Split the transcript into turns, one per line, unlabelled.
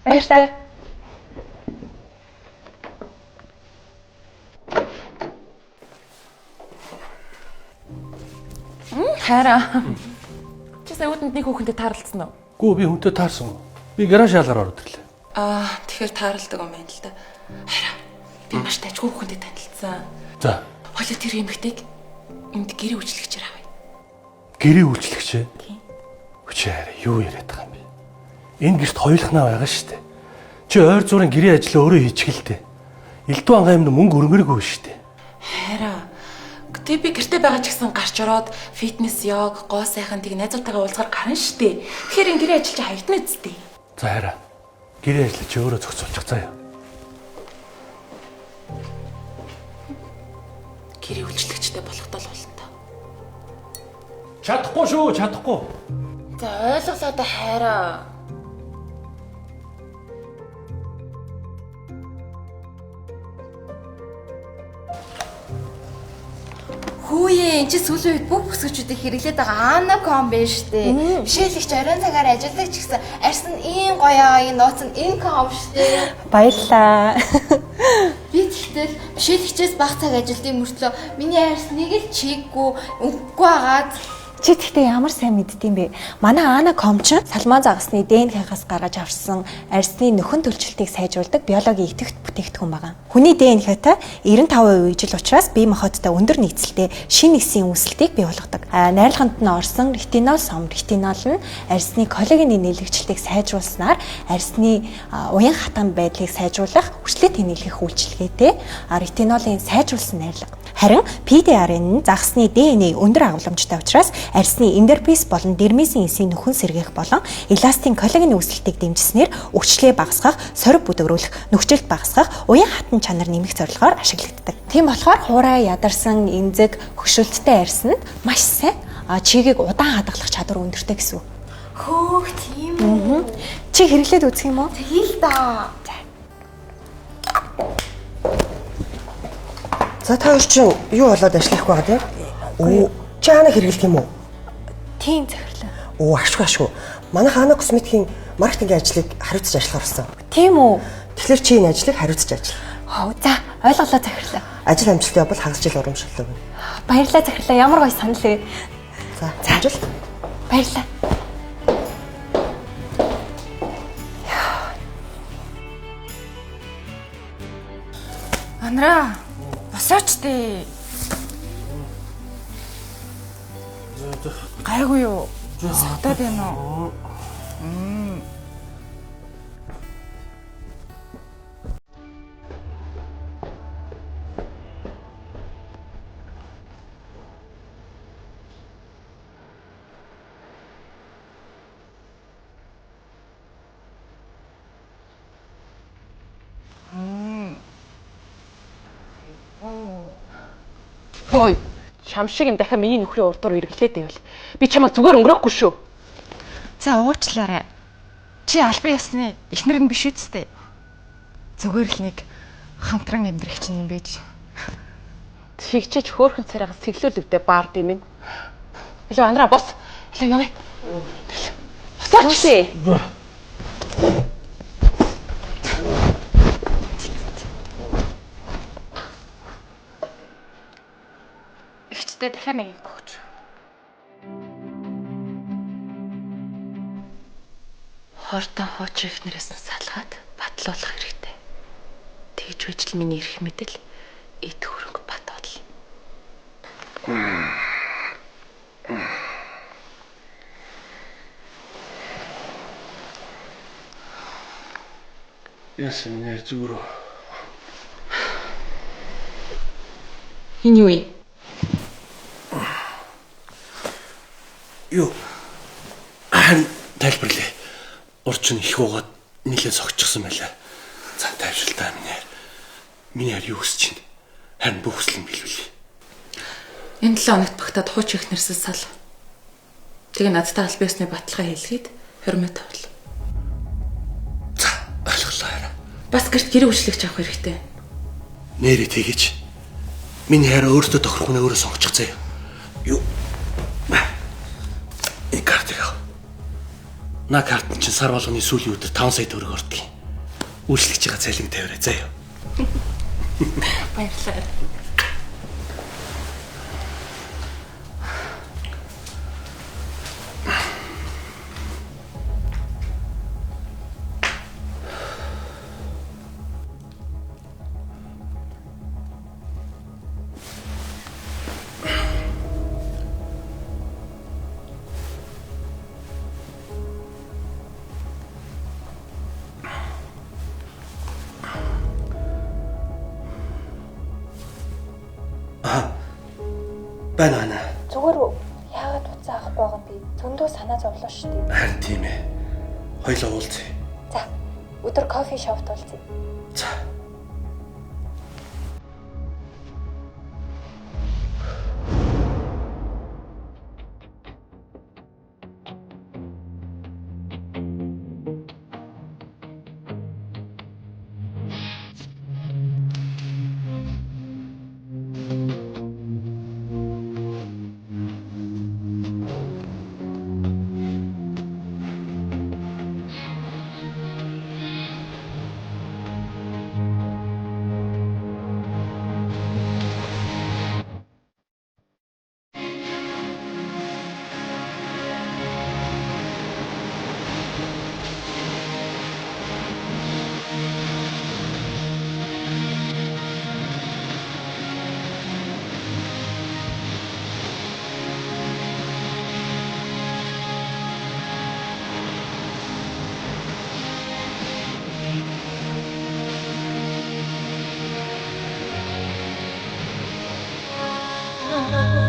Баярлалаа. Хайраа. Чи сая үүдэнд нэг хүүхэнтэй тааралдсан уу?
Гүү би хүнтэй таарсан. Би гараж шалгаар ороод ирлээ.
Аа, тэгэхээр тааралдаг юм байна л да. Хайраа. Би маш тажгүй хүүхэнтэй танилцсан.
За.
Хойлоо тэр эмэгтэйг энд гэрээ үйлчлэгчээр авъя.
Гэрээ үйлчлэгч ээ?
Тийм.
Хүч хайраа юу яриад байгаа юм бэ? Энэ гэрт хоёулахнаа байгаа шүү дээ. Чи ойр зуурын гэрээ ажлаа өөрөө хийчих л дээ. Элдв ангаа юмд мөнгө өргөргүй шүү дээ.
Хайраа. Гэтэ би гэрте байгаа ч гэсэн гарч ороод фитнес, йог, гоо сайхан тэг найзуудтайгаа уулзахаар гарна шүү дээ. Тэгэхээр энэ гэрээ ажил чи хаягдана үсттэй.
За хайраа. Гэрээ ажлаа чи өөрөө зохицуулчих заяа.
Гэрээ үйлчлэгчтэй болохтой л болно та.
Чадахгүй шүү, чадахгүй.
За ойлголоо да хайраа.
Хүүе, энэ чи сүүлийн үед бүх бүсгүүчүүдийг хэрэглээд байгаа Анаком биш үү? Бишээлэгч оройн цагаар ажилладаг ч гэсэн арьс нь ийм гоё, энэ нууц нь энэ ком шүү.
Баярлалаа.
Би тэгтэл бишээлэгчээс баг цаг ажилтны мөртлөө миний арьс нэг л чиггүй, өнгөгүй агаад.
Чи тэгтээ ямар сайн мэддэм бэ? Манай Ана ком ч салман загасны ДНХ-гаас гаргаж авсан арьсны нөхөн төлчлөлтийг сайжруулдаг биологийн идэвхт бүтээгдэхүүн байгаа. Хүний ДНХ-тай 95% ижил учраас бие махбодтой өндөр нийцэлтэй шинэ эсийн үүсэлтийг бий болгодог. Найрлаганд нь орсон ретинол сом, ретинол нь арьсны коллагены нийлэгчлэлтийг сайжруулснаар арьсны уян хатан байдлыг сайжруулах, хүчлээ тэнэлгэх үйлчилгээтэй ретинолын сайжруулсан найрлага. Харин PDRN нь загасны ДНХ өндөр агуулмжтай учраас арьсны эндерпис болон дермисийн эсийн нөхөн сэргээх болон эластин коллагены үүсэлтийг дэмжсэнээр өвчлээ багасгах, сорив бүдэгрүүлэх, нөхцөлд багасгах, уян хатан чанар нэмэх зорилгоор ашиглагддаг. Тийм болохоор хуурай ядарсан, эмзэг, хөшөлттэй арьсанд маш сайн чигийг удаан хадгалах чадвар өндөртэй гэсэн үг.
Хөөх, тийм үү?
Чи хэрэглээд үзэх юм уу?
Тэгье л да.
За та хоёр чинь юу болоод ажиллахгүй байгаа тийм? Оо, чи Ана хэрэглэх юм уу?
Тийм захирлаа.
Оо, ашгүй ашгүй. Манайх Ана косметикийн маркетингийн ажлыг хариуцаж ажиллахаар болсон.
Тийм үү?
Тэгэхээр чи энэ ажлыг хариуцаж ажил.
Хоо, за ойлголоо захирлаа.
Ажил амжилттай бол хагас жил урамшууллаа гэнэ.
Баярлалаа захирлаа. Ямар гоё санал вэ?
За, амжилт.
Баярлалаа.
Анраа, босооч дээ. Гайгүй юу? Согтоод байна уу?
Ой, чам шиг юм дахиад миний нөхрийн урд дуур эргэлээд байвал би чамайг зүгээр өнгөрөөхгүй шүү.
За уучлаарай. Чи албан ёсны эхнэр нь биш үсттэй. Зүгээр л нэг хамтран амьдрах чинь юм байж.
Тэгчээч хөөхөн царайгаас сэглүүлвдээ баард юм. Илүү анраа бос. Илүү явъя. Босооч дээ.
Ихчтэй дахиад нэг юм өгч.
Хортон хуучин эхнэрээс нь салгаад батлуулах хэрэгтэй. Тэгж байж л миний эрх мэдэл эд хөрөнгө бат бодол.
Яасан миний зүгээр үү?
Энэ юу юм?
Юу? Харин тайлбарлая. Урд чинь их уугаад нилээ согтчихсон байлаа. За тайвшил та миний хайр. Миний хайр юу хүсэж чинь? Харин бүх хүсэл нь биелүүлье.
Энэ 7 хоногт багтаад хуучин эхнэрсээ сал. Тэгээ надтай аль биесны баталгаа хийлгээд хормой тавил.
За ойлголоо хайраа.
Бас гэрт гэрээ үйлчлэгч авах хэрэгтэй.
Нэрээ тэгэж. Миний хайр өөртөө тохирох хүнээ өөрөө сонгочих заяа. Юу? Энэ картыг ав. На карт нь чинь сар болгоны сүүлийн өдөр 5 сая төгрөг ордог. Үйлчлэгч байгаа цайланг тавиарай заяа.
Баярлалаа.
Байна байна.
Зүгээр үү? Яагаад утсаа авахгүй байгаа юм бэ? Зөндөө санаа зовлоо шүү дээ.
Харин тийм ээ. Хоёлоо уулзъя.
За, өдөр кофе шопт уулзъя.
За.
Аа.